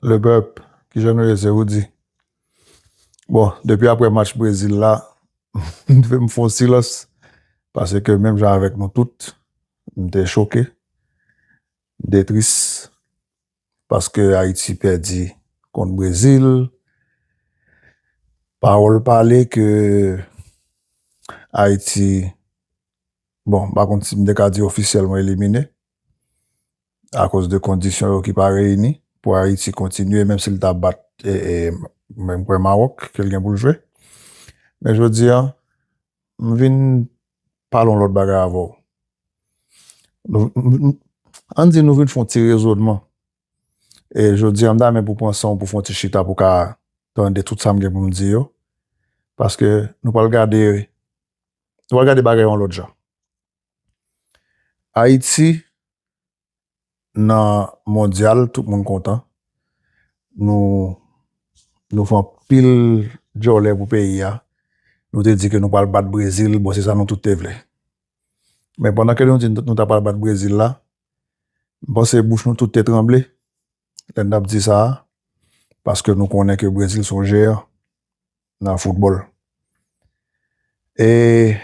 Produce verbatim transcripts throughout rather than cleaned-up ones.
Le pèp, kijan nou ye, se Rudy. Bon, depi apre match Brezil la, m fè yon silans, paske menm jan avèk nou tout, m te choke, m te tris, paske Ayiti pèdi kont Brezil. Pawòl pale ke Ayiti, bon, m pa konn si m te ka di ofisyèlman elimine, akoz de kondisyon yo ki pa reyini pou Ayiti kontinye, menm si l ta bat, e, e, menm kwè Mawòk, ke l gen pou l jwe. Men jodi a, m vin pale yon lòt bagay avè w. Nou, m, m, ann di nou vin fè yon ti rezònman. E jodi a, m ta renmen pou pran san w pou fè yon ti chita pou ka tande tout sa m gen pou m di yo. Paske nou pral gade, nou pral gade bagay yon lòt jan. Ayiti, nan mondyal, tout moun kontan. Nou, nou fè anpil djòlè pou peyi a. Nou te di ke nou pral bat Brezil, bon, se sa nou tout te vle. Men pandan ke nou di nou ta pral bat Brezil la, m panse bouch nou tout te tranble lè n t ap di sa a, paske nou konnen ke Brezil se yon jeyan nan foutbòl. E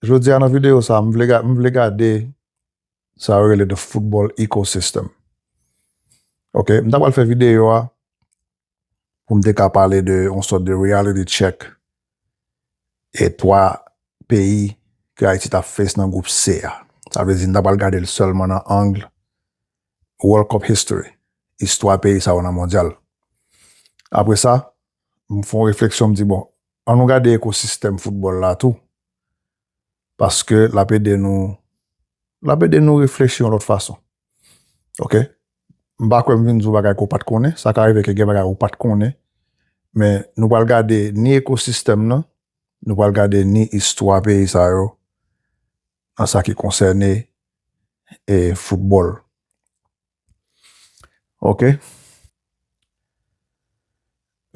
jodi a nan videyo sa a, m vle ga-, m vle gade sa yo rele the football ecosystem. Ok, m ta pral fè videyo a pou m te ka pale de yon sòt de reality check e twa peyi ke Ayiti t ap face nan gwoup C a. Sa vle di, m ta pral gade l sèlman nan ang World Cup history, istwa peyi sa yo nan mondyal. Apre sa, m fè yon refleksyon, m di, bon, ann nou gade ekosistèm foutbòl la tou, paske l ap ede nou, l ap ede nou reflechi yon lòt fason. Ok? M pa kwè m vin di w bagay ke w pa t konnen, sa ka rive ke gen bagay ou pa t konnen, men nou pral gade ni ekosistèm nan, nou pral gade ni istwa peyi sa yo, nan sa ki konsène, e, foutbòl. Ok?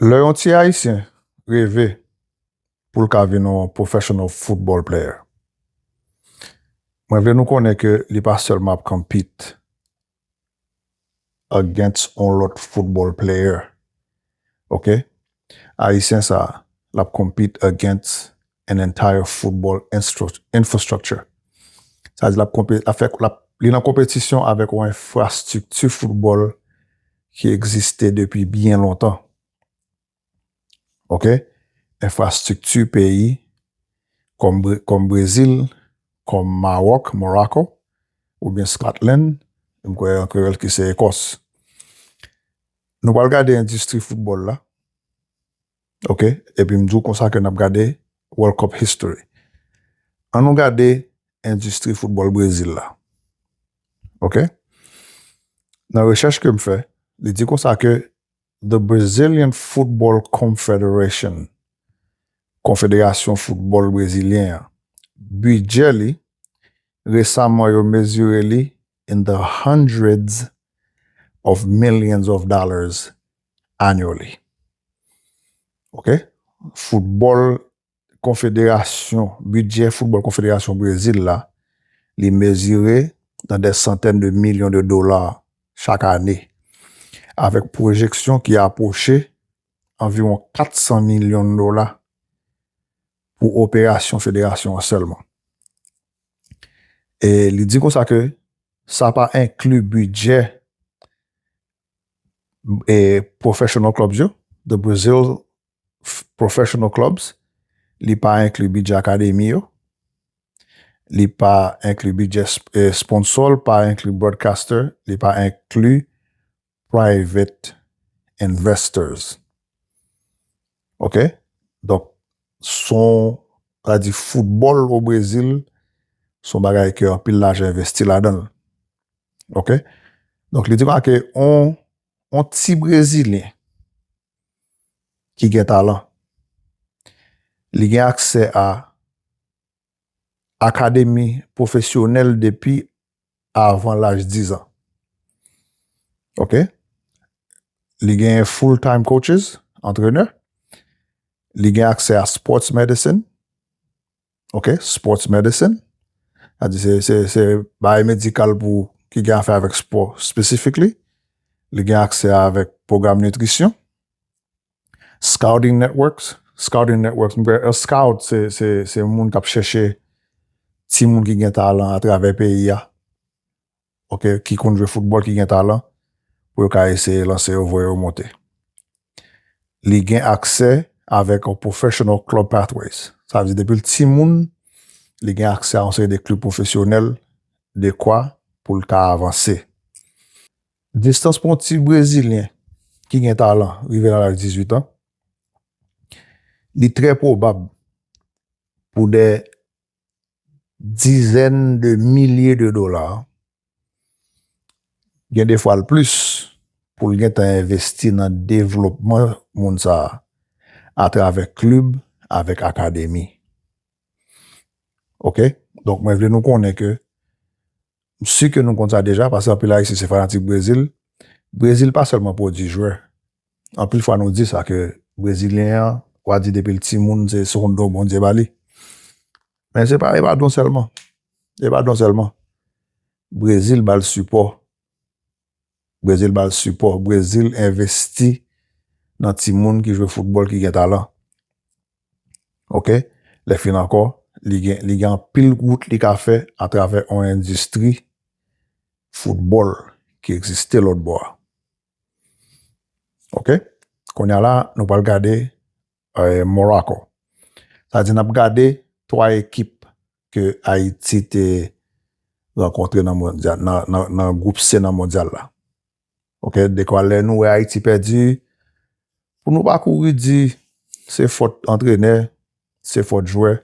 Lè yon ti Ayisyen reve pou l ka vin yon professional football player, mwen vle nou konnen ke li pa sèlman ap compete against yon lòt football player. Ok? Ayisyen sa, l ap compete against an entire football instru-, infrastructure. Sa vle di l ap konpe-, l ap fè, l ap, li nan konpetisyon avèk yon enfrastrikti foutbòl ki egziste depi byen lontan. Ok? Enfrastrikti peyi kòm Bre-, kòm Brezil, kòm Mawòk, Morocco, oubyen Scotland, m kwè an kreyòl ki se Ekòs. Nou pral gade endistri foutbòl la. Ok? Epi m di w konsa ke n ap gade World Cup history. Ann nou gade endistri foutbòl Brezil la. Ok? Nan rechèch ke m fè, li di konsa ke the Brazilian Football Confederation, Konfederasyon Foutbòl Brezilyen an, bidjè li, resaman yo mezire li in the hundreds of millions of dollars annually. Ok? Foutbòl konfederasyon, bidjè foutbòl konfederasyon Brezil la, li mezire nan des centaines de millions de dollars chak ane, avèk pwojeksyon ki apwoche anviwon kat san milyon dola pou operasyon federasyon an sèlman. E li di konsa ke sa pa enkli bidjè, e, professional clubs yo, the Brazil f-, professional clubs, li pa enkli bidjè akademi yo, li pa enkli bidjè sp-, e, sponsor, pa enkli broadcaster, li pa enkli private investors. Ok? Donk, son, sa di foutbòl o Brezil, son bagay ke anpil lajan envesti ladan l. Ok? Donk, li di konsa ke on, on ti Brezilyen ki gen talan, li gen aksè a akademi pwofesyonèl depi avan laj diz an. Ok? Li gen full-time coaches, antrenè. Li gen aksè a sports medicine. Ok? Sports medicine. Sa di se, se, se bagay medikal pou ki gen afè avèk spò specifically. Li gen aksè avèk pwogram nitrisyon. Scouting networks. Scouting networks, mwen kwè, scout, se, se, se moun k ap chèche timoun ki gen talan atravè peyi a. Ok, ki konn jwe foutbòl, ki gen talan, pou yo ka eseye lanse yo, voye yo monte. Li gen aksè avèk yon professional club pathways. Sa vle di, depi l timoun, li gen aksè a yon seri de klib pwofesyonèl dekwa pou l ka avanse. Distans pou yon ti Brezilyen ki gen talan rive nan laj dizuit an, li trè pwobab pou dè dizèn de milye de dola, gen de fwa l plis, pou l gentan envesti nan devlopman moun sa a, atravè klib, avèk akademi. Ok? Donk, mwen vle nou konnen ke, m si ke nou konn sa deja, paske anpil Ayisyen se fanatik Brezil. Brezil pa sèlman pwodui jwè. Anpil fwa nou di sa ke Brezilyen an, w a di depi l timoun, se, se yon don Bondye ba li. Men se pa, e pa don sèlman. E pa don sèlman. Brezil ba l sipò. Brezil ba l sipò. Brezil envesti nan timoun ki jwe foutbòl ki gen talan. Ok? Lè fin ankò, li gen, li gen anpil wout li ka fè atravè yon endistri foutbòl ki egziste lòt bò a. Ok? Kounye a la, nou pral gade, eh, Morocco. Sa di n ap gade twa ekip ke Ayiti te rankontre nan mondyal, nan, nan, nan gwoup C nan mondyal la. Ok? Dekwa lè nou wè Ayiti pèdi, pou nou pa kouri di se fòt antrenè, se fòt jwè.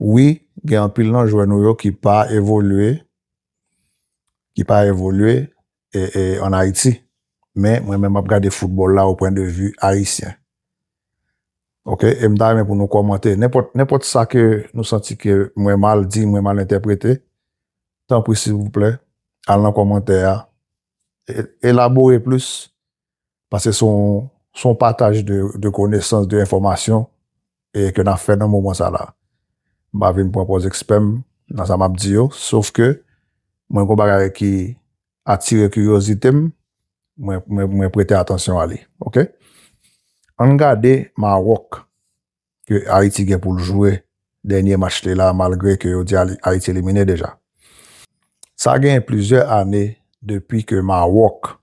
Wi, gen anpil nan jwè nou yo ki pa evolye, ki pa evolye, e, e, ann Ayiti. Men, mwen menm, m ap gade foutbòl la o pwen de vi ayisyen. Ok? E m ta renmen pou nou kòmante. Nenpòt, nenpòt sa ke nou santi ke mwen mal di, mwen mal entèprete, tanpri, silvouplè, al nan kòmantè a. E, elabore plis, paske se yon, se yon pataj de, de konesans, de enfòmasyon, e ke n ap fè nan moman sa la. M pa vin pran pòz ekspè m nan sa m ap di yo, sof ke mwen gon bagay ki atire kiryozite m, mwen, mwen, mwen prete atansyon a li. Ok? Ann gade Mawòk ke Ayiti gen pou l jwe dènye match li la, malgre ke yo di Ali-, Ayiti elimine deja. Sa gen plizyè ane depi ke Mawòk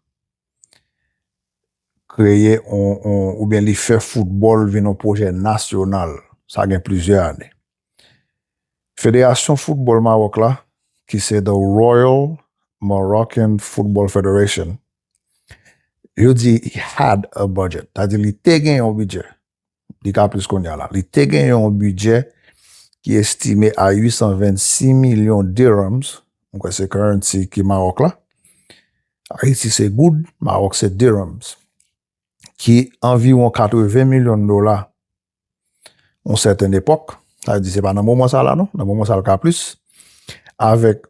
kreye on, on, oubyen li fè foutbòl vin yon pwojè nasyonal. Sa gen plizyè ane. Federasyon foutbòl Mawòk la, ki se the Royal Moroccan Football Federation, yo di he had a budget. Sa di li te gen yon bidjè. Li ka plis kounye a la. Li te gen yon bidjè ki estime a uit san vennsis milyon dirhams. Mwen kwè se currency ki Mawòk la. Ayiti se goud, Mawòk se dirhams. Ki anviwon katreven milyon dola yon sèten epòk. Sa vle di se pa nan moman sa la non, nan moman sa l ka plis. Avèk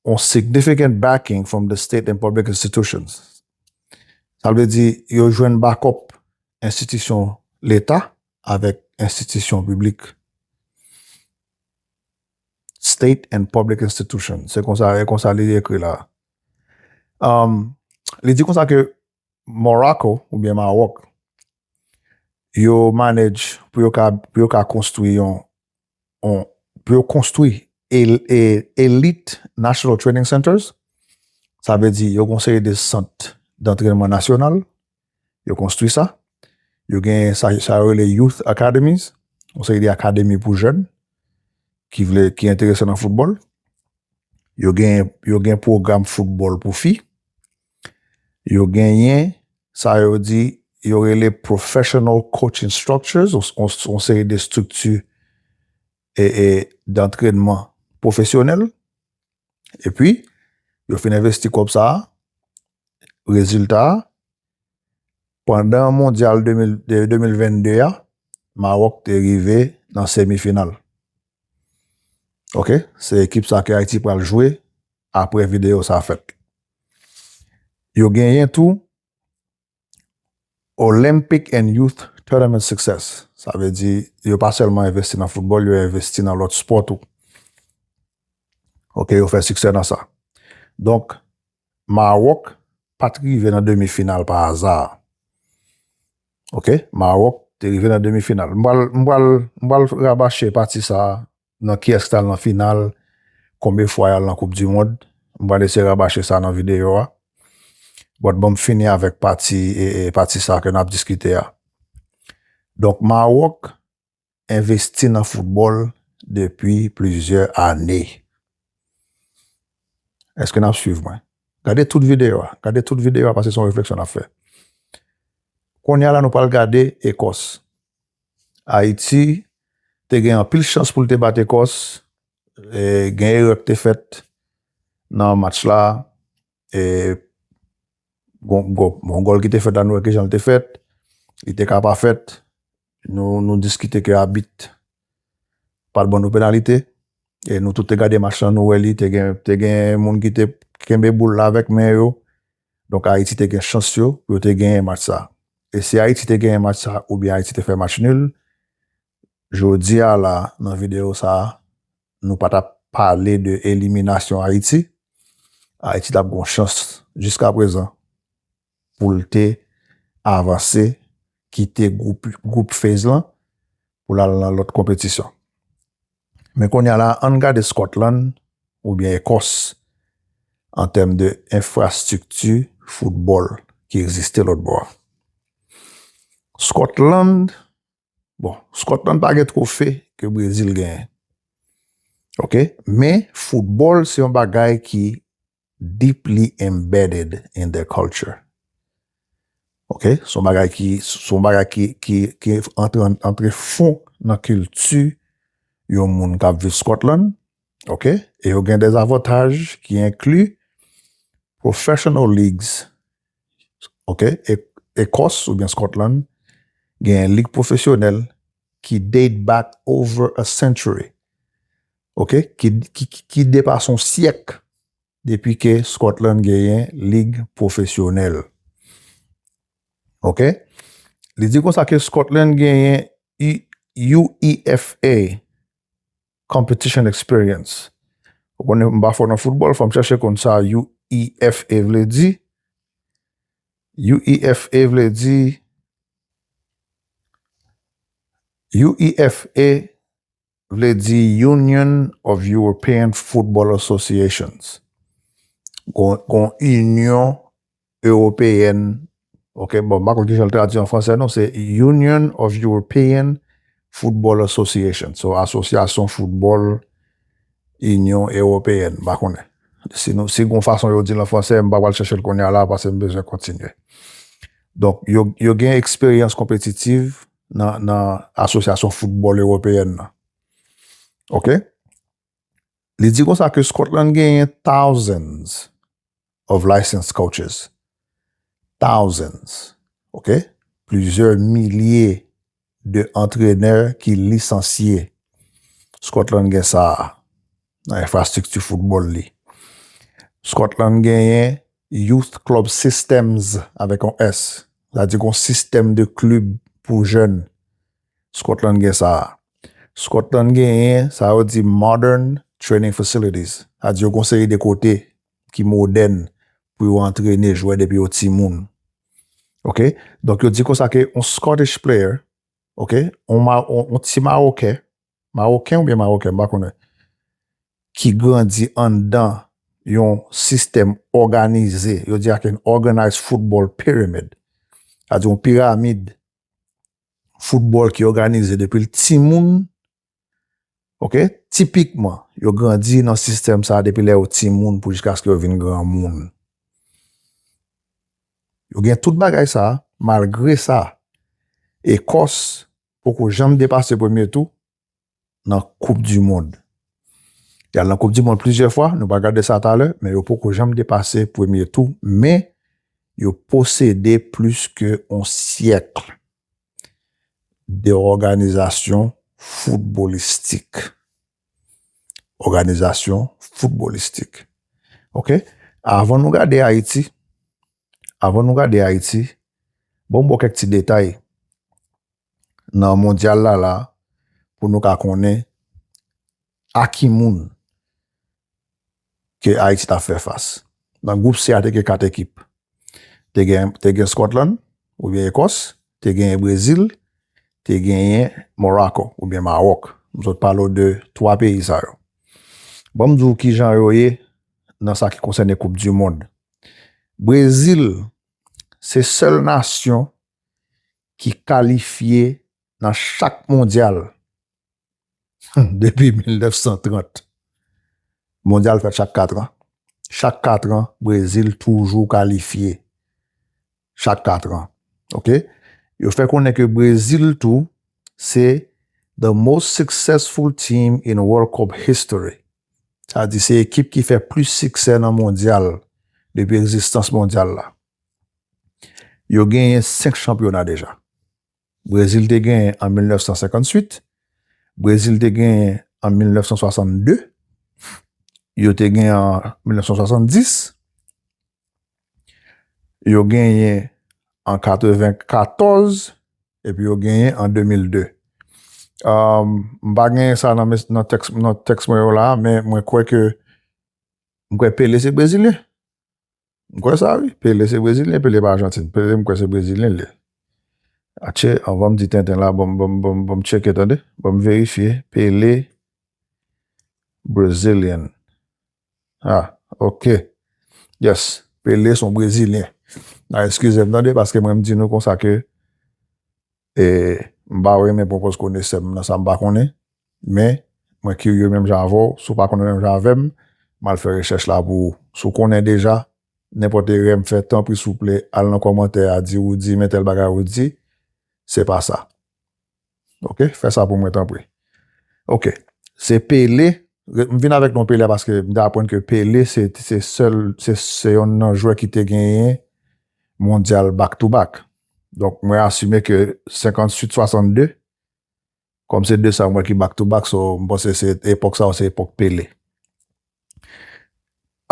yon significant backing from the state and public institutions. Sa vle di yo jwenn backup enstitisyon leta avèk enstitisyon piblik. State and public institution. Se konsa, e konsa li ekri la. Um, li di konsa ke Morocco oubyen Mawòk, yo manage pou yo ka, pou yo ka konstwi yon, yon, pou yo konstwi el-, e-, elite national training centers. Sa vle di yo gon seri de sant d'antrenman nasyonal, yo konstwi sa. Yo gen sa, sa yo rele youth academies, yon seri de akademi pou jèn ki vle, ki enterese nan foutbòl. Yo gen, yo gen pwogram foutbòl pou fi. Yo genyen sa yo di, yo rele professional coaching structures, yon, yon, yon seri de estrikti e, e, d'antrenman pwofesyonèl. Epi, yo fin envesti kòb sa a, rezilta a, pandan mondyal de mil, de, de mil vennde a, Mawòk te rive nan semifinal. Ok? Se ekip sa ke Ayiti pral jwe apre videyo sa fèt. Yo genyen tou Olympic and Youth Tournament Success. Sa vle di, yo pa sèlman envesti nan foutbòl, yo envesti nan lòt spò tou. Ok, yo fè siksè nan sa. Donk, Mawòk pa t rive nan demi final pa aza. Ok, Mawòk te rive nan demi final. M pral, m pral, m pral rabache pati sa a nan kiyès ki t al nan final, konbyen fwa y al nan Koup di Mond. M pral eseye rabache sa nan videyo a. But bon, m fini avèk pati, e, e, pati sa ke n ap diskite a. Donk, Mawòk envesti nan foutbòl depi plizyè ane. Èske n ap swiv mwen? Gade tout videyo a. Gade tout videyo a, paske se yon refleksyon n ap fè. Kounye a la, nou pral gade Ekòs. Ayiti te gen anpil chans pou l te bat Ekòs. E, gen erè ki te fèt nan match la. E, gon, gon, bon, gòl ki te fèt la, nou wè kijan l te fèt. Li te ka pa fèt. Nou, nou diskite ke abit pa t ban nou penalite. E nou tout te gade match lan, nou wè li, te gen, te gen moun ki te kenbe boul la avèk men yo. Donk, Ayiti te gen chans yo pou yo te genyen match sa. E si Ayiti te genyen match sa, oubyen Ayiti te fè match nil, jodi a la, nan videyo sa a, nou pa t ap pale de eliminasyon Ayiti. Ayiti t ap gon chans jiska prezan pou l te avanse, kite gwoup, gwoup fez lan, pou l al nan lòt konpetisyon. Men kounye a la, ann gade Scotland oubyen Ekòs an tèm de enfrastrikti foutbòl ki egziste lòt bò a. Scotland, bon, Scotland pa gen twofe ke Brezil genyen. Ok? Men, foutbòl se yon bagay ki deeply embedded in their culture. Ok? Se yon bagay ki, se yon bagay ki, ki, ki antre, antre fon nan kilti yon moun k ap viv Scotland. Ok? E yo gen de avantaj ki enkli professional leagues. Ok? E, Ekòs oubyen Scotland gen lig pwofesyonèl ki date back over a century. Ok? Ki, ki, ki, ki depase yon syèk depi ke Scotland genyen lig pwofesyonèl. Ok? Li di konsa ke Scotland genyen U-, UEFA competition experience. Ou konnen m pa fò nan foutbòl, fò m chèche konn sa UEFA vle di. UEFA vle di, UEFA vle di Union of European Football Associations. Gon, gon inyon ewopeyèn, ok, bon, m pa konn kijan l tradui an fransè non, se Union of European Football Association. So, asosyasyon foutbòl Inyon Ewopeyèn, m pa konnen. Si nou, si gon fason yo di l an fransè, m pa pral chèche l kounye a la, paske m bezwen kontinye. Donk, yo, yo gen eksperyans konpetitiv nan, nan asosyasyon foutbòl ewopeyèn nan. Ok? Li di konsa ke Scotland genyen thousands of licensed coaches. Thousands. Ok? Plizyè milye de antrenè ki lisansye. Scotland gen sa a nan enfrastrikti foutbòl li. Scotland genyen youth club systems avèk yon S. Sa di gon sistèm de klib pou jèn. Scotland gen sa a. Scotland genyen, sa yo di modern training facilities. Sa di yo gon seri de kote ki modèn pou yo antrene jwè depi yo timoun. Ok? Donk yo di konsa ke yon Scottish player, ok, yon ma-, yon, yon ti Mawoken, Mawoken oubyen Mawokèn, m pa konnen, ki grandi anndan yon sistèm òganize, yo di ak an organized football pyramid. Sa di yon piramid foutbòl ki òganize depi l timoun. Ok? Tipikman, yo grandi nan sistèm sa a depi lè yo timoun pou jiskaske yo vin granmoun. Yo gen tout bagay sa a, malgre sa, Ekòs poko janm depase premye tou nan Koup di Mond. Y al nan Koup di Mond plizyè fwa, nou pral gade sa talè, men yo poko janm depase premye tou, men yo posede plis ke yon syèk de òganizasyon foutbolistik. Òganizasyon foutbolistik. Ok? Avan nou gade Ayiti, avan nou gade Ayiti, bon, m ba w kèk ti detay nan mondyal la, la, pou nou ka konnen a ki moun ke Ayiti t ap fè fas. Nan gwoup C a, te gen kat ekip. Te gen, te gen Scotland, oubyen Ekòs, te genyen Brezil, te genyen Morocco, oubyen Mawòk. M sot pale w de twa peyi sa yo. Ban m di w kijan yo ye nan sa ki konsène Koup di Mond. Brezil, se sèl nasyon ki kalifye nan chak mondyal depi mil nèf san trant. Mondyal fèt chak kat an. Chak kat an, Brezil toujou kalifye. Chak kat an. Oke? Yo fè konnen ke Brezil tou, se the most successful team in World Cup history. Sa di se ekip ki fè plis siksè nan mondyal depi egzistans mondyal la. Yo genyen senk chanpyona deja. Brezil te genyen an mil nèf san senkantuit, Brezil te genyen an mil nèf san swasannde, yo te genyen an mil nèf san swasanndis, yo genyen an katrevenkatòz, epi yo genyen an de mil de. Um, m pa genyen sa nan, mes- nan tèks nan tèks mwen yo la, men mwen kwè ke m kwè Pele se brezilyen. M kwè sa wi. Pele se brezilyen, Pele pa Ajantin. Pele m kwè se brezilyen li. Atche, anvan m di tenten la, ban m ban m ban m ban m tcheke tande. Ban m verifye. Pele Brazilian. Ah, ok. Yes, Pele se yon brezilyen. Nan eskize m tande, paske mwen m di nou konsa ke e, m pa renmen pran pòz konesè m nan sa m pa konnen, men mwen kirye menm jan avè w, si w pa konnen menm jan avè m, m al fè rechèch la pou ou. Si w konnen deja, nenpòt erè m fè, tanpri souple, al nan kòmantè a, di ou di, men tèl bagay ou di, se pa sa. Oke? Fè sa pou mwen, tanpri. Oke. Se Pele, m vin avèk non Pele a paske m te aprann ke Pele se, se sèl, se, se yonn nan jwè ki te genyen mondyal back to back. Donk, mwen asime ke senkantuit swasannde, kòm se de sa mwen ki back to back, so m panse se epòk sa se epòk Pele.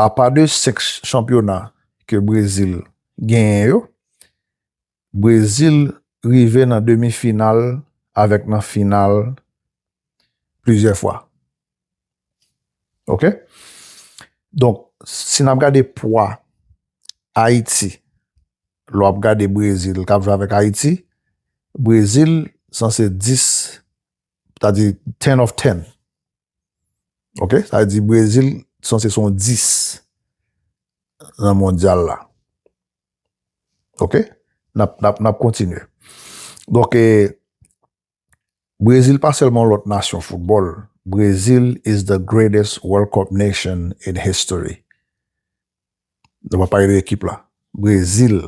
Apa de senk ch- chanpyona ke Brezil genyen yo, Brezil rive nan demi final avèk nan final plizyè fwa. Oke? Donk, si n ap gade pwa Ayiti, lè w ap gade Brezil k ap jwe avèk Ayiti, Brezil sanse dis, sa di ten of ten. Oke? Sa vle di Brezil sanse se yon dis nan mondyal la. Oke? N ap, n ap, n ap kontinye. Donk, e, Brezil pa sèlman yon lòt nasyon foutbòl. Brezil is the greatest World Cup nation in history. Nou pa pale de ekip la. Brezil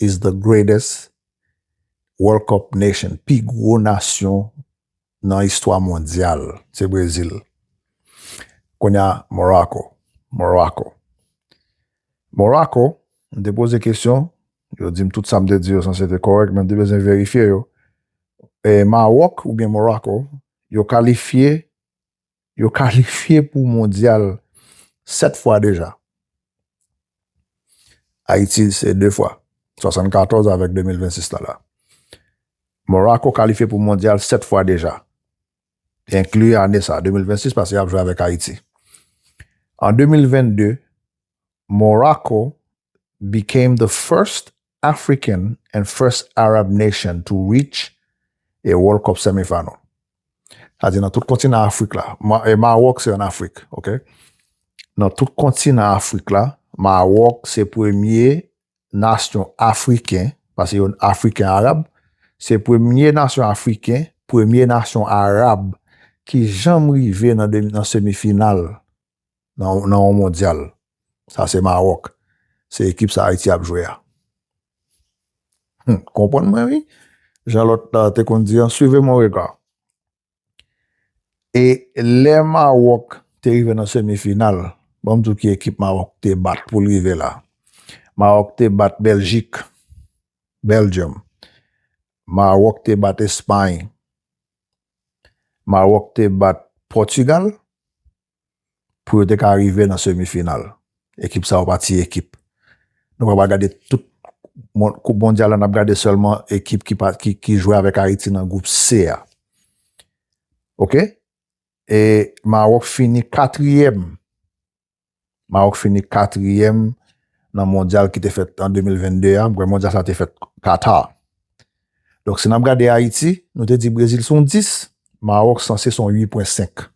is the greatest World Cup nation. Pi gwo nasyon nan istwa mondyal, se Brezil. Kounye a, Morocco. Morocco. Morocco, m te poze kesyon, yo di m tout sa m te di yo sanse te kòrèk, men m te bezwen verifye yo. E, Mawòk oubyen Morocco, yo kalifye, yo kalifye pou mondyal sèt fwa deja. Ayiti, se de fwa, swasannkatòz avèk de mil vennsis la la. Morocco kalifye pou mondyal sèt fwa deja, enkli ane sa, de mil vennsis, paske y ap jwe avèk Ayiti. An de mil vennde, Morocco became the first African and first Arab nation to reach a World Cup semifinal. Sa di nan tout kontinan Afrik la, Ma- e Mawòk se an Afrik, oke? Nan tout kontinan Afrik la, Mawòk se premye nasyon afriken, paske yon afriken arab, se premye nasyon afriken, premye nasyon arab ki janm rive nan, demi- nan semifinal nan, nan yon mondyal. Sa se Mawòk. Se ekip sa Ayiti ap jwe a. Hmm, konprann mwen, wi. Jan lòt la te konn di an, suivez mon regard. E lè Mawòk te rive nan semifinal, ban m di w ki ekip Mawòk te bat pou l rive la. Mawòk te bat Bèljik, Belgium. Mawòk te bat Espay. Mawòk te bat Pòtigal pou yo te ka rive nan semifinal. Ekip sa yo pa ti ekip. Nou pa pral gade tout mon- Koup Mondyal la, n ap gade sèlman ekip ki, pa, ki, ki jwe avèk Ayiti nan gwoup C a. Oke? E Mawòk fini katriyèm. Mawòk fini katriyèm nan mondyal ki te fèt an de mil vennde a, m kwè mondyal sa te fèt Qatar. Donk, si n ap gade Ayiti, nou te di Brezil se yon dis, Mawòk sanse se yon uit pwen senk.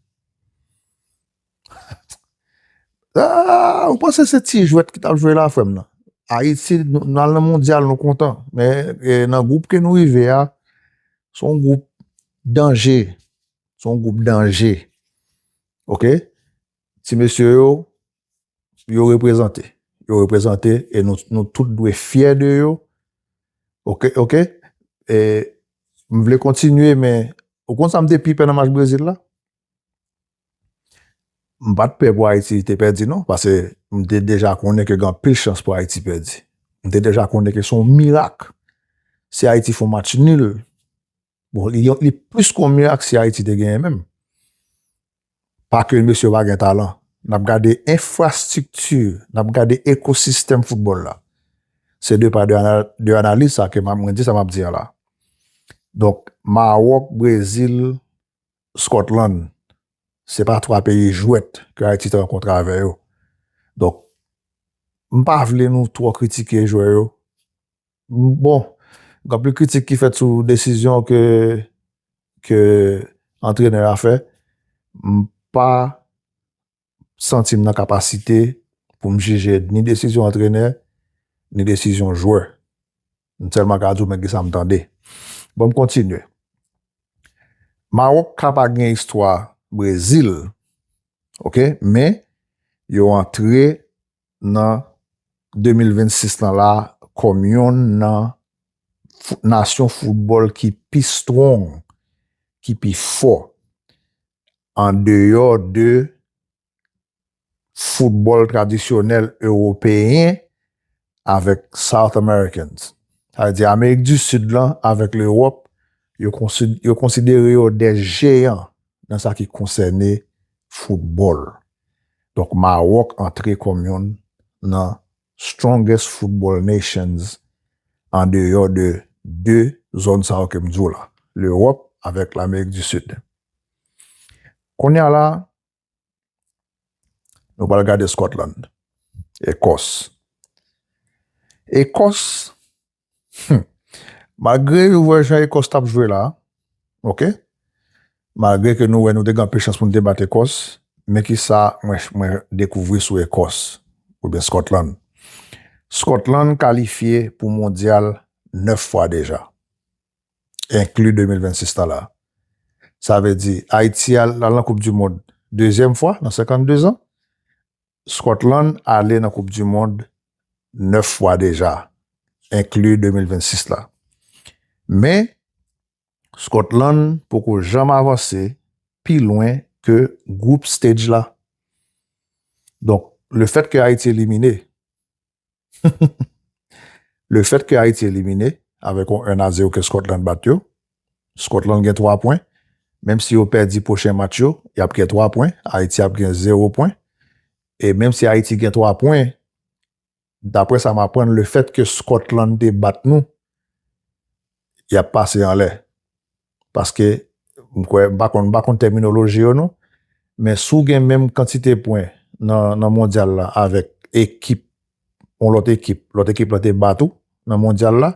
Ah, ou panse se ti jwèt ki t ap jwe la, frè m nan? Ayiti, nou, nou al nan mondyal, nou kontan. Men, e, nan gwoup ke nou rive a, se yon gwoup danje. Se yon gwoup danje. Oke? Ti mesye yo, yo reprezante. Yo reprezante e nou, nou tout dwe fyè de yo. Oke, oke? E, m vle kontinye, men ou konn sa m te pi pè nan match Brezil la? M pa t pè pou Ayiti te pèdi, non, paske m te deja konnen ke gen anpil chans pou Ayiti pèdi. M te deja konnen ke se yon mirak si Ayiti fè yon match nil. Bon, li, li plis ke yon mirak si Ayiti te genyen menm. Pa ke mesye yo pa gen talan. N ap gade enfrastrikti, n ap gade ekosistèm foutbòl la. Se de pa de ana-, de analiz sa ke m ap, mwen di sa m ap di a la. Donk, Mawòk, Brezil, Scotland, se pa twa peyi jwèt ke Ayiti te rankontre avè yo. Donk, m pa vle nou twò kritike jwè yo. Bon, gen anpil kritik ki fèt sou desizyon ke, ke antrenè a fè. M pa santi m nan kapasite pou m jije ni desizyon antrenè, ni desizyon jwè. M sèlman ka di w men kisa m tande. Bon, m kontinye. Mawòk ka pa gen istwa Brezil, oke, men yo antre nan de mil vennsis lan la kòm yonn nan fou-, nasyon foutbòl ki pi strong, ki pi fò, andeyò de foutbòl tradisyonèl ewopeyen avèk South Americans. Sa vle di Amerik di Sid lan avèk Lewòp, yo konsi-, yo konsidere yo de jeyan nan sa ki konsène foutbòl. Donk, Mawòk antre kòm yonn nan strongest football nations andeyò de de zòn sa yo ke m di w la, Lewòp avèk Lamerik di Sid. Kounye a la, nou pral gade Scotland, Ekòs. Ekòs, hmm, malgre nou wè jan Ekòs t ap jwe la, oke? Malgre ke nou wè nou te gen anpil chans pou nou te bat Ekòs, men kisa mwen, mwen dekouvri sou Ekòs, oubyen Scotland. Scotland kalifye pou mondyal nèf fwa deja, enkli de mil vennsis lan la. Sa vle di, Ayiti al, al nan Koup di Mond dezyèm fwa nan senkannde zan. Scotland ale nan Koup di Mond nèf fwa deja, enkli de mil vennsis la. Men, Scotland poko janm avanse pi lwen ke group stage la. Donk, le fèt ke Ayiti elimine, le fèt ke Ayiti elimine avèk yon en a zewo ke Scotland bat yo, Scotland gen twa pwen. Menm si yo pèdi pwochen match yo, y ap gen twa pwen. Ayiti ap gen zewo pwen. E menm si Ayiti gen twa pwen, daprè sa m aprann, le fèt ke Scotland te bat nou, y ap pase anlè. Paske, m kwè, m pa konn, m pa konn tèminoloji yo non, men si w gen menm kantite pwen nan, nan mondyal la avèk ekip, yon lòt ekip, lòt ekip la te bat ou nan mondyal la,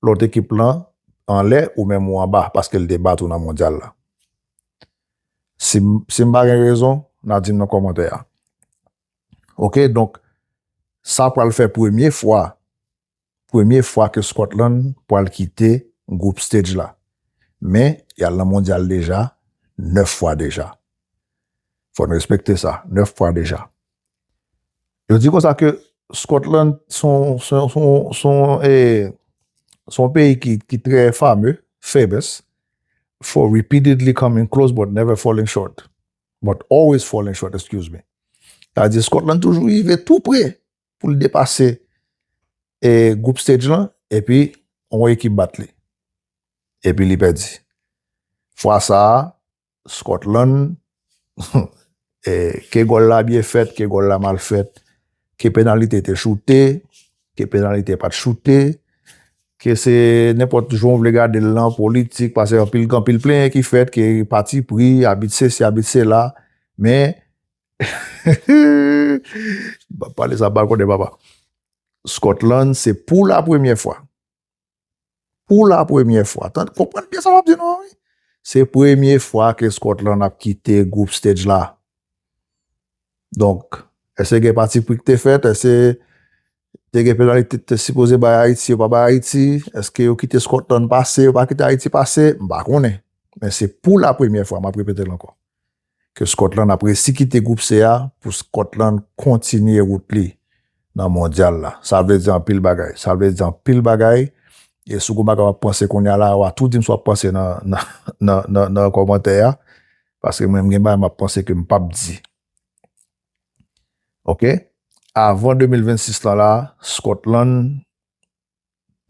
lòt ekip lan anlè ou menm ou anba paske l te bat ou nan mondyal la. Si, si m pa gen rezon, n a di m nan kòmantè a. Oke, donk, sa pral fè premye fwa, premye fwa ke Scotland pral kite group stage la. Men, y al nan mondyal deja, nèf fwa deja. Fò n respekte sa, nèf fwa deja. Yo di konsa ke Scotland son, son, son, son, eh, son peyi ki, ki trè fame, famous, for repeatedly coming close but never falling short. But always falling short, excuse me. Sa vle di Scotland toujou rive tou pre pou l depase, eh, group stage lan, epi yon ekip bat li. Epi li pèdi. Fwa sa a, Scotland, eh, ke gòl la byen fèt, ke gòl la mal fèt, ke penalite te choute, ke penalite pa t choute, ke se nenpòt jan w vle gade l lan, politik, paske anpil, anpil plenyen ki fèt, ke patipri, abit sesi, abit sela, men, m ap pale sa, m pa konnen papa. Scotland, se pou la premyè fwa. Pou la premyè fwa. Tann, konprann byen sa m ap di nou an, wi. Se premye fwa ke Scotland ap kite group stage la. Donk, èske gen pati pri ki te fèt? Èske te gen penalite te sipoze bay Ayiti, yo pa bay Ayiti? Èske yo kite Scotland pase, yo pa kite Ayiti pase? M pa konnen. Men se pou la premyè fwa, m ap repete l ankò, ke Scotland ap resi kite group C a pou Scotland kontinye wout li nan mondyal la. Sa vle di anpil bagay. Sa vle di anpil bagay. E si w gon bagay w ap panse kounye a la, w a tou di m sa w ap panse nan, nan, nan, nan, nan kòmantè a. Paske mwen, m gen bagay m ap panse ke m p ap di. Oke? Avan de mil vennsis lan la, Scotland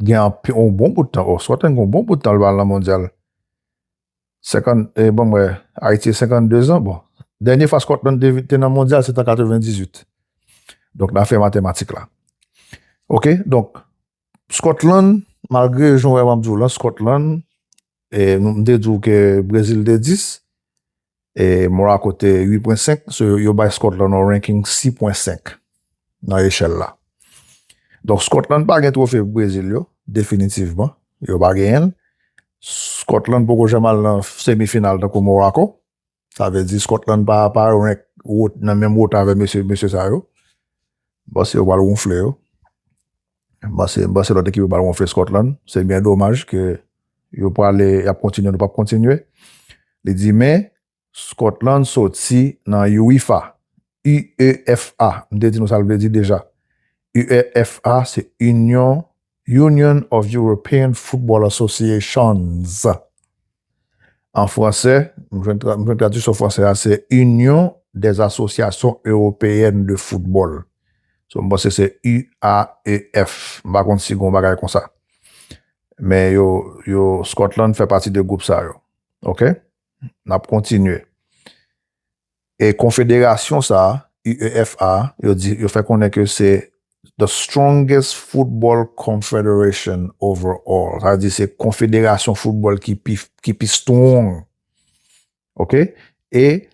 gen anpi-, yon bon bout tan. Oh, Scotland gen yon bon bout tan l pa al nan mondyal. Senkant, eh, bon, mwen, Ayiti senkannde zan. Bon, dènye fwa Scotland te, te nan mondyal, se te an katrevendizuit. Donk, n a fè matematik la. Oke? Donk, Scotland, malgre jan w wè m ap di w lan, Scotland, e, m te di w ke Brezil te dis, e, Morocco te uit pwen senk, so yo bay Scotland yon ranking sis pwen senk nan echèl la. Donk, Scotland pa gen twofe Brezil yo, definitivman. Yo pa genyen l. Scotland poko janm al nan semifinal tankou Morocco. Sa vle di Scotland pa, pa rank wot, nan menm wotè avè mesye, mesye sa yo. M panse yo pral wonfle yo. M panse, m panse lòt ekip yo pral wonfle Scotland. Se byen domaj ke yo prale, y ap kontinye, nou p ap kontinye. Li di, men Scotland soti nan UEFA, U E F A. M te di nou sa l vle di deja. U E F A, se Union, Union of European Football Associations. An fransè, m jwenn tra-, m jwenn tradiksyon fransè a, se Union des Associations Européennes de Football. So, m panse se U A E F. M pa konn si gon bagay konsa. Men yo, yo, Scotland fè pati de gwoup sa yo. Oke? N ap kontinye. E konfederasyon sa a, U E F A, yo di, yo fè konnen ke se the strongest football confederation overall. Sa vle di se konfederasyon foutbòl ki pi, ki pi strong. Oke? E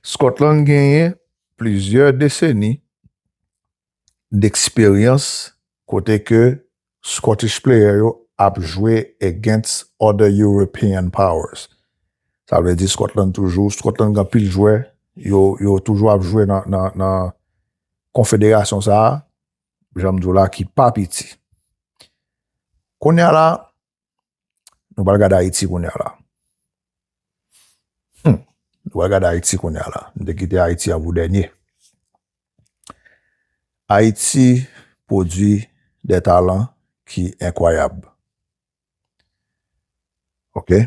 Scotland genyen plizyè deseni deksperyans kote ke Scottish player yo ap jwe against other European powers. Sa vle di Scotland toujou, Scotland gen anpil jwè, yo, yo toujou ap jwe nan, nan, nan konfederasyon sa a, jan m di w la, ki pa piti. Kounye a la, nou pral gade Ayiti kounye a la. Hmm. Nou pral gade Ayiti kounye a la. M te kite Ayiti an pou dènye. Ayiti pwodui de talan ki enkwayab. Oke?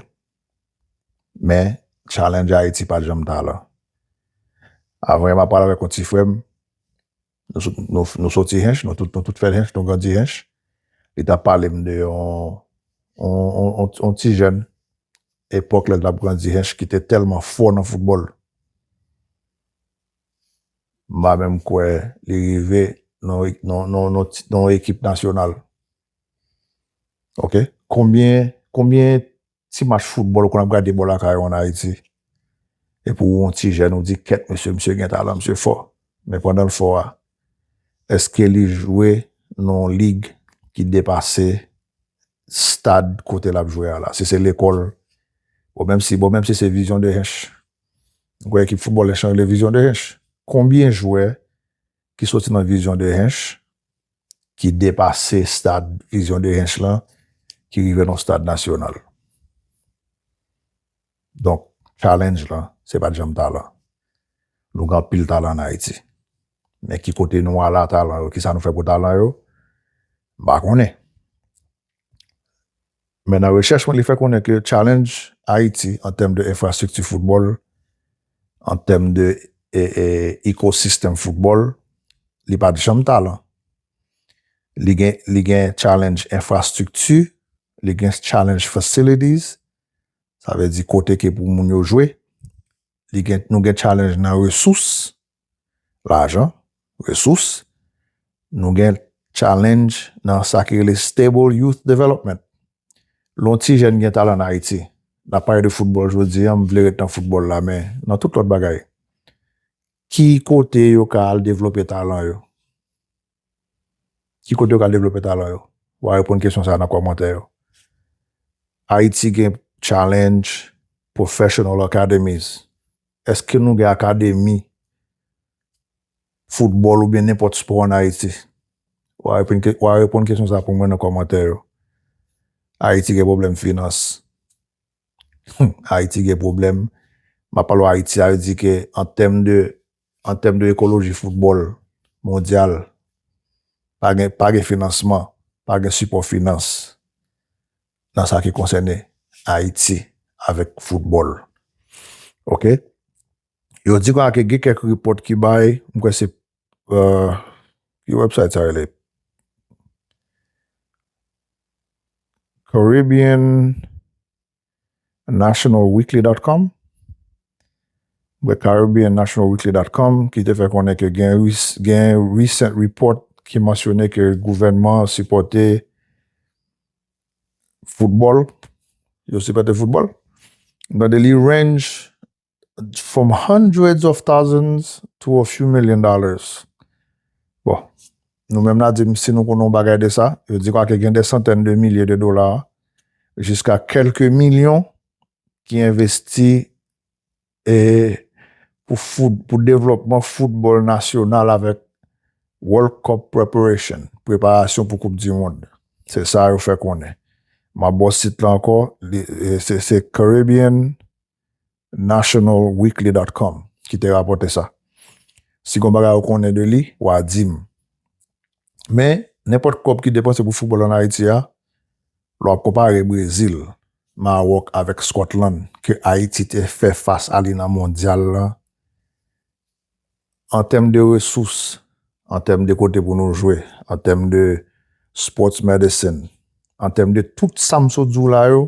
Men, challenge Ayiti pa t janm talan. Avan, m ap pale avèk yon ti frè m. Nou, sot- nou, nou soti Hench, nou tout, nou tout fèt Hench, nou grandi Hench. Li t ap pale m de yon, yon, yon, yon, yon ti jèn epòk lè l t ap grandi Hench ki te tèlman fò nan foutbòl. M pa menm kwè li rive nan, nan, nan, nan, ti- nan ekip nasyonal. Oke? Konbyen, konbyen ti match foutbòl ou konn ap gade bò lakay ou ann Ayiti? Epi ou yon ti jèn, ou di, kèt, mesye, misye gen talan, misye fò. Men pandan l fò a, èske li jwe nan yon lig ki depase stad kote l ap jwe a la? Si se lekòl, bon, menm si, bon, menm si se Vision de Hench. Ou kwè ekip foutbòl Hench lan rele Vision de Hench? Konbyen jwè ki soti nan Vision de Hench, ki depase stad Vision de Hench lan, ki rive nan stad nasyonal? Donk, challenge lan, se pa t janm talan. Nou gen anpil talan ann Ayiti. Men ki kote nou al a talan yo, kisa nou fè pou talan yo, m pa konnen. Men nan rechèch mwen, li fè konnen ke challenge Ayiti an tèm de enfrastrikti foutbòl, an tèm de e, e, ekosistèm foutbòl, li pa t janm talan. Li gen, li gen challenge enfrastrikti, li gen challenge facilities, sa vle di kote ke pou moun yo jwe. Li gen, nou gen challenge nan resous, lajan, resous. Nou gen challenge nan sa ki rele stable youth development. Lè yon ti jèn gen talan ann Ayiti, n ap pale de foutbòl jodi a, m vle ret nan foutbòl la, men nan tout lòt bagay, ki kote yo ka al devlope talan yo? Ki kote yo ka devlope talan yo? W a reponn kesyon sa a nan kòmantè yo. Ayiti gen challenge professional academies. Èske nou gen akademi foutbòl oubyen nenpòt spò ann Ayiti? W a reponn ke- w a reponn kesyon sa a pou mwen nan kòmantè yo. Ayiti gen pwoblèm finans. Ayiti gen pwoblèm. M ap pale w Ayiti, sa vle di ke an tèm de, an tèm de ekoloji foutbòl mondyal, pa gen, pa gen finansman, pa gen sipò finans nan sa ki konsène Ayiti avèk foutbòl. Oke? Yo di konsa ke gen kèk repòt ki bay, m kwè se, euh, ki website sa rele? Caribbean National Weekly dot com. Mwen Caribbean National Weekly dot com ki te fè konnen ke gen, gen recent report ki mansyone ke gouvènman an sipòte foutbòl. Yo sipòte foutbòl. Nan de li range from hundreds of thousands to a few million dollars. Bon, nou menm n a di m si nou konnen yon bagay de sa, yo di konsa ke gen de santèn de milye de dola, jiska kèlke milyon ki envesti e pou fout, pou devlòpman foutbòl nasyonal avèk World Cup preparation, preparasyon pou Koup di Mond. Se sa yo fè konnen. M ap ba w sit la ankò, li, e, se, se Caribbean National Weekly dot com ki te rapòte sa. Si gon bagay ou konnen de li, w a di m. Men, nenpòt kòb ki depanse pou foutbòl ann Ayiti a, lè w ap konpare Brezil, Mawòk avèk Scotland, ke Ayiti te fè fas a li nan mondyal la, an tèm de resous, an tèm de kote pou nou jwe, an tèm de sports medicine, an tèm de tout sa m sot di w la yo,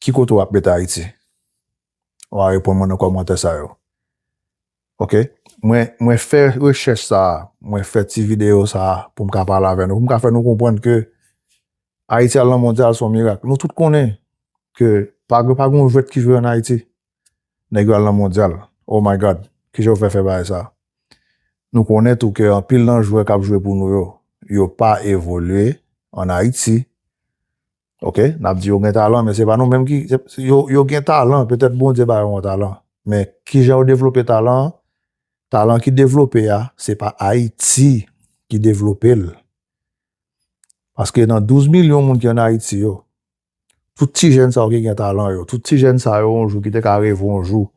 ki kote w ap mete Ayiti? W a reponn mwen nan kòmantè sa yo. Oke? Mwen, mwen fè rechèch sa a, mwen fè ti videyo sa a pou m ka pale avè nou, pou m ka fè nou konprann ke Ayiti al nan mondyal se yon mirak. Nou tout konnen ke pa, pa gen yon jwèt ki jwe ann Ayiti. Nèg yo al nan mondyal. Oh my God. Kijan yo fè fè bagay sa? Nou konnen tou ke anpil nan jwè k ap jwe pou nou yo, yo pa evolye ann Ayiti. Oke? N ap di yo gen talan, men se pa nou menm ki, se, se, yo, yo gen talan, petèt Bondye ba yo yon talan. Men kijan yo devlope talan an? Talan ki devlope a, se pa Ayiti ki devlope l. Paske nan douz milyon moun ki ann Ayiti yo, tout ti jèn sa yo ki gen talan yo, tout ti jèn sa yo yon jou ki te ka reve yon jou,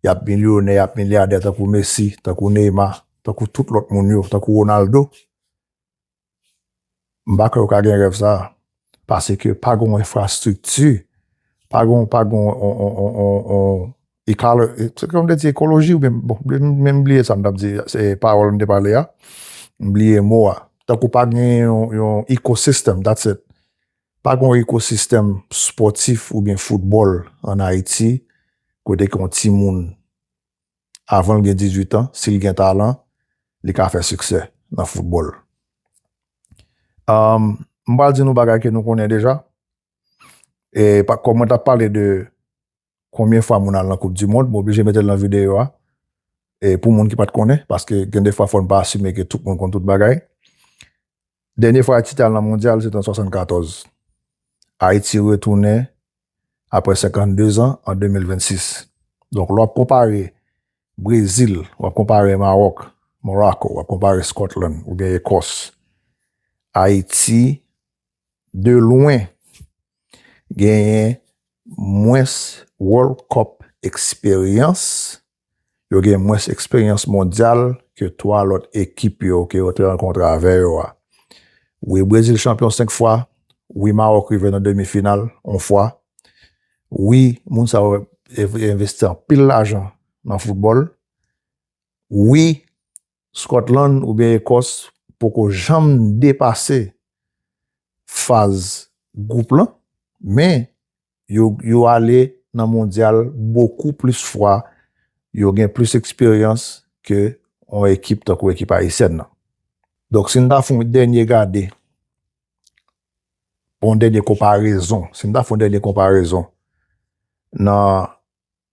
y ap milyonè, y ap milyadè tankou Messi, tankou Neymar, tankou tout lòt moun yo, tankou Ronaldo. M pa kwè yo ka gen rèv sa a. Paske pa gen yon enfrastrikti, pa gen, pa gen yon, yon, yon, yon, yon, yon ekalo-, se kòm te di ekoloji oubyen, bon, m bliye sa m t ap di, se pawòl m te pale a. M bliye mo a. Tankou pa gen yon, yon ecosystem, that's it. Pa gen yon ekosistèm spòtif oubyen foutbòl ann Ayiti, kote ke yon timoun, avan l gen dizuit an, si l gen talan, li ka fè siksè nan foutbòl. Um, m pral di nou bagay ke nou konnen deja. E pa, kòm mwen t ap pale de konbyen fwa moun al nan Koup di Mond, m oblije mete l nan videyo a. E pou moun ki pa t konnen, paske gen de fwa fò n pa asime ke tout moun konn tout bagay. Dènye fwa Ayiti te al nan mondyal, se te an swasannkatòz. Ayiti retounen apre senkanndezan an de mil vennsis. Donk, lè w ap konpare Brezil, w ap konpare Mawòk, Morocco, w ap konpare Scotland oubyen Ekòs, Ayiti, de lwen, genyen mwens World Cup eksperyans, yo gen mwens eksperyans mondyal ke twa lòt ekip yo ke yo te rankontre avè yo a. Wi, Brezil chanpyon senk fwa, wi, Mawòk rive nan demi final yon fwa, wi, moun sa yo env-, envesti anpil lajan nan foutbòl, wi, Scotland oubyen Ekòs poko janm depase faz gwoup lan, men yo, yo ale nan mondyal bokou plis fwa, yo gen plis eksperyans ke yon ekip tankou ekip ayisyèn nan. Donk, si n ta fè yon dènye gade, yon dènye konparezon, si n ta fè yon dènye konparezon nan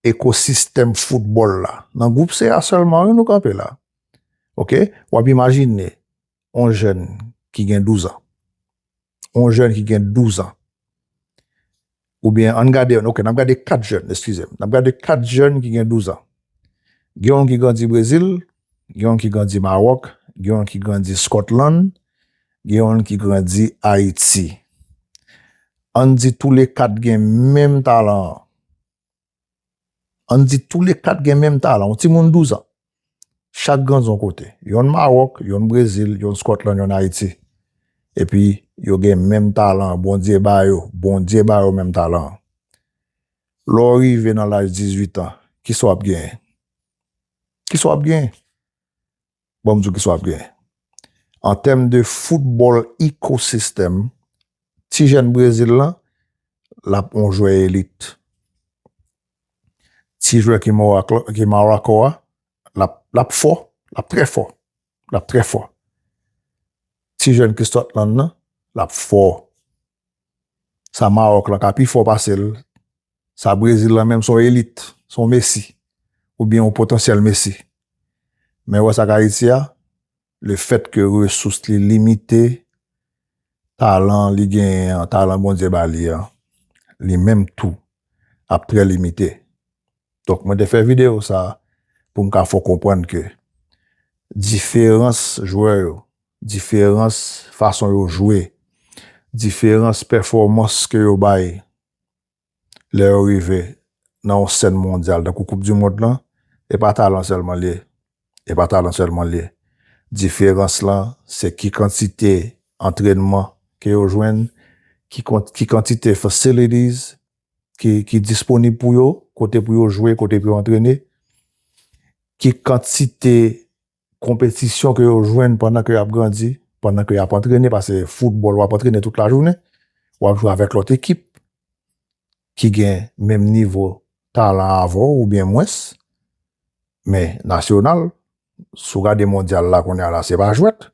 ekosistèm foutbòl la, nan gwoup C a sèlman, wi, nou kanpe la. Oke? W ap imajine, yon jèn ki gen douz an. Yon jèn ki gen douz an. Oubyen, ann gade, ok, n ap gade kat jèn, eskize m. N ap gade kat jèn ki gen douz an. Gen yon ki grandi Brezil, gen yon ki grandi Mawòk, gen yon ki grandi Scotland, gen yon ki grandi Ayiti. Ann di tou le kat gen menm talan an. Ann di tou le kat gen menm talan, yon timoun douz an. Chak grandi yon kote. Yonn Mawòk, yonn Brezil, yonn Scotland, yonn Ayiti. Epi, yo gen menm talan, Bondye ba yo, Bondye ba yo menm talan. Lè w rive nan laj dizuit an, kisa w ap genyen? Kisa w ap genyen? Ban m di w kisa w ap genyen. An tèm de foutbòl ekosistèm, ti jèn Brezil lan, l ap yon jwè elit. Ti jwè ki Mawòk la, ki Mawòk a, l ap, l ap fò, l ap trè fò, l ap trè fò. Ti jèn ki Scotland nan, l ap fò. Sa Mawòk lan ka pi fò pase l. Sa Brezil lan menm, se yon elit, se yon Messi, oubyen yon potansyèl Messi. Men wè sa k Ayiti a, le fèt ke resous li limite, talan li genyen an, talan Bondye ba li an, li menm tou ap trè limite. Donk, mwen te fè videyo sa pou m ka fè w konprann ke diferans jwè yo, diferans fason yo jwe, diferans pèfòmans ke yo bay lè yo rive nan yon sèn mondyal tankou Koup di Mond lan, e pa talan sèlman l ye. E pa talan sèlman l ye. Diferans lan, se ki kantite antrènman ke yo jwenn, ki, kon- ki kantite facilities ki, ki disponib pou yo, kote pou yo jwe, kote pou yo antrene, ki kantite konpetisyon ke yo jwenn pandan ke y ap grandi, pandan ke y ap antrene, paske foutbòl, w ap antrene tout lajounen, w ap jwe avèk lòt ekip ki gen menm nivo talan avè w oubyen mwens, men nasyonal, si w gade mondyal la kounye a la, se pa jwèt.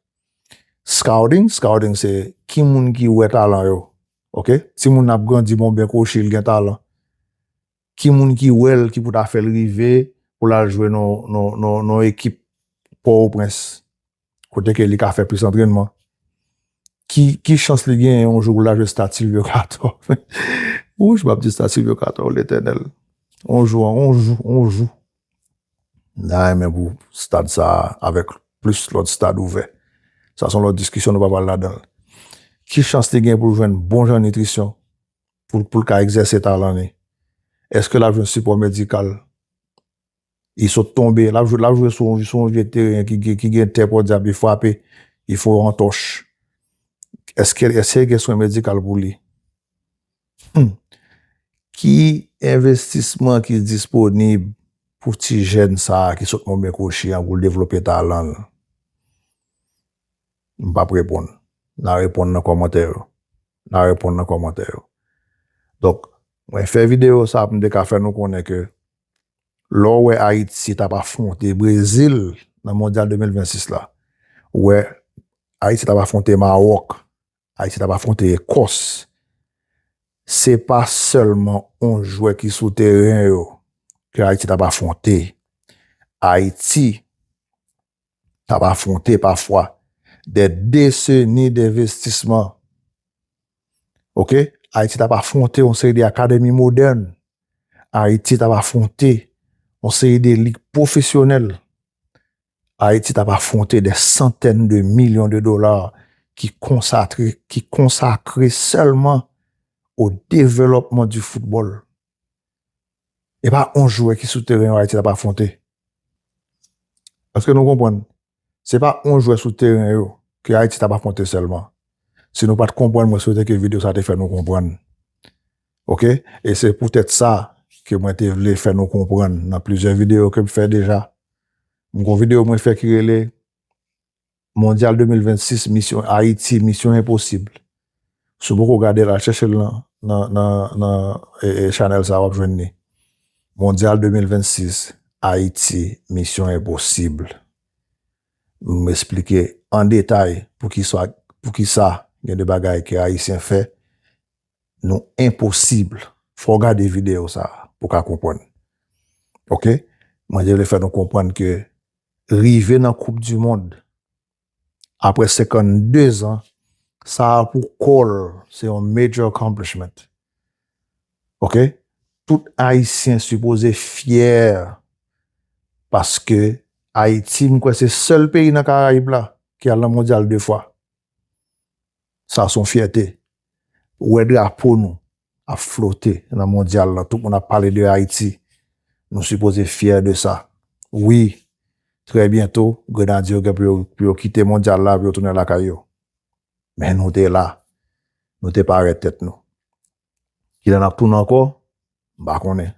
Scouting, scouting se ki moun ki wè talan yo. Ok? Timoun ap grandi, bon, ben kochi, l gen talan. Ki moun ki wè l, ki pou ta fè l rive pou l al jwe nan, nan, nan, nan ekip Pòtoprens, kote ke li ka fè plis antrènman. Ki, ki chans li genyen yon jou pou l al jwe Stade Sylvio Cator? Wouch, m ap di Stade Sylvio Cator, Letènèl. Yon jou, yon jou, yon jou. M ta renmen pou stad sa a, avèk plis lòt stad ouvè. Sa se yon lòt diskisyon, nou pa pral ladan l. Ki chans li gen pou l jwenn bon jan nitrisyon pou, pou l ka egzèse talan li? Èske l ap jwenn sipò medikal? Li sot tonbe, l ap jwe, l ap jwe sou, sou yon vye teren ki, ki, ki gen tè pòdyab, li frape, li fè yon antòch. Èske, èske gen swen medikal pou li? Hmm. Ki envestisman ki disponib pou ti jèn sa a ki sot nan men kochi an pou l devlope talan l? M p ap reponn. N a reponn nan kòmantè yo. N a reponn nan kòmantè yo. Donk, mwen fè videyo sa a pou m te ka fè nou konnen ke lè w wè Ayiti t ap afwonte Brezil nan Mondyal de mil vennsis la, ou wè Ayiti t ap afwonte Mawòk, Ayiti t ap afwonte Ekòs. Se pa sèlman yon jwè ki sou teren yo ke Ayiti t ap afwonte. Ayiti t ap afwonte pafwa des décennies d'investissement. Ok? Ayiti t ap afwonte yon seri de akademi modèn. Ayiti t ap afwonte yon seri de lig pwofesyonèl. Ayiti t ap afwonte des centaines de millions de dollars ki konsakre, ki konsakre sèlman au développement du football. E pa yon jwè ki sou teren yo Ayiti t ap afwonte. Èske nou konprann? Se pa yon jwè sou teren yo ke Ayiti t ap afwonte sèlman. Si nou pa t konprann, mwen swete ke videyo sa te fè nou konprann. Ok? E se poutèt sa ke mwen te vle fè nou konprann nan plizyè videyo ke m fè deja. M gon videyo mwen fè ki rele Mondyal de mil vennsis, misyon Ayiti, misyon enposib. Si w poko gade l, al chèche l nan, nan, nan, nan e, e, chanèl sa a, w ap jwenn li. Mondyal de mil vennsis, Ayiti, misyon enposib. M esplike an detay poukisa, poukisa gen de bagay ke Ayisyen fè, nou enposib. Fò w gade videyo sa a pou w ka konprann. Ok? Mwen te vle fè nou konprann ke rive nan Koup di Mond, Apre senkannde zan, sa a pou kò l, se yon major accomplishment. Ok? Tout Ayisyen sipoze fyè paske Ayiti, m kwè se sèl peyi nan Karayib la ki al nan mondyal de fwa. Sa se yon fyète. Ou wè drapo nou ap flote nan mondyal lan, tout moun ap pale de Ayiti. Nou sipoze fyè de sa. Wi, trè byento, Grenadye yo gen pou yo, pou yo kite mondyal la, pou yo tounen lakay yo. Men nou te la. Nou te pare tèt nou. Kilè n ap tounen ankò? M pa konnen.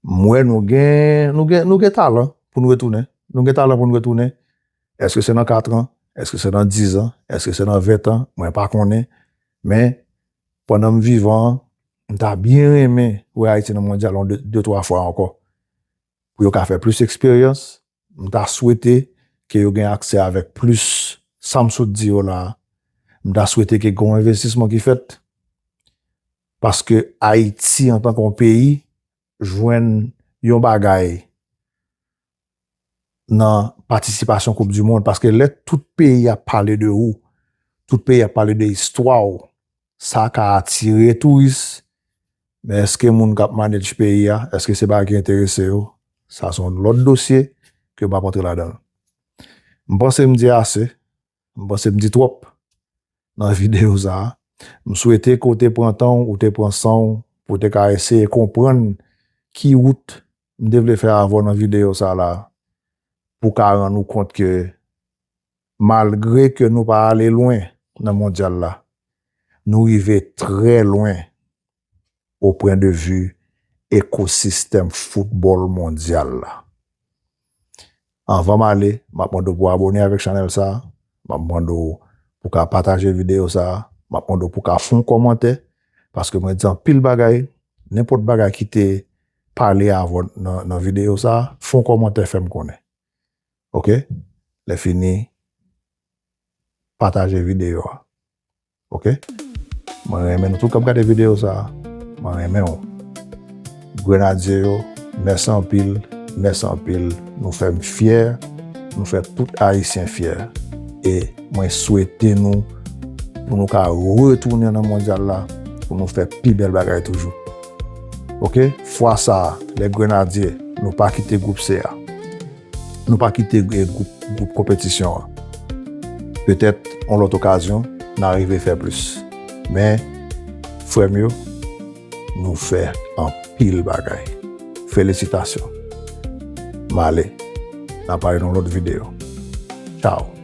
M wè nou gen, nou gen, nou gen talan pou nou retounen. Nou gen talan pou nou retounen. Èske se nan kat an? Èske se nan diz an? Èske se nan ven an? Mwen pa konnen. Men, pandan m vivan an, m ta byen renmen wè Ayiti nan mondyal yon de, de, twa fwa ankò. Pou yo ka fè plis eksperyans, m ta swete ke yo gen aksè avèk plis sa m sot di yo la a. M ta swete ke gen yon envestisman ki fèt. Paske Ayiti, antanke yon peyi, jwenn yon bagay nan patisipasyon Koup di Mond. Paske lè tout peyi ap pale de ou, tout peyi ap pale de istwa w, sa ka atire touris. Men èske moun k ap manage peyi a, èske se bagay ki enterese yo? Sa se yon lòt dosye ke m p ap antre ladan l. M panse m di ase, m panse m di twòp nan videyo sa a. M swete ke w te pran tan w, ou te pran san w, pou w te ka eseye konprann ki wout m te vle fè avè w nan videyo sa a la, pou w ka rann ou kont ke malgre ke nou pa ale lwen nan mondyal la, nou rive trè lwen o pwen de vi ekosistèm foutbòl mondyal la. Anvan m ale, m ap mande w pou w abòne avèk chanèl sa a, m ap mande w pou w ka pataje videyo sa a, m ap mande w pou w ka fè yon kòmantè, paske mwen di anpil bagay, nenpòt bagay ki te pale avè w nan, nan videyo sa a, fè yon kòmantè, fè m konnen. Ok? Lè fini, pataje videyo a. Ok? Mwen renmen nou tout k ap gade videyo sa a. Mwen renmen w. Grenadye yo, mèsi anpil, mèsi anpil. Nou fè m fyè, nou fè tout Ayisyen fyè. E mwen swete nou pou nou ka retounen nan mondyal la, pou nou fè pi bèl bagay toujou. Ok? Fwa sa a, lè Grenadye, nou pa kite gwoup C a. Nou pa kite, eh, gwoup, gwoup konpetisyon an. Petèt, yon lòt okazyon, n a rive fè plis. Men, frè m yo, nou fè anpil bagay. Felisitasyon. M ale. N a pale nan lòt videyo. Tchaw.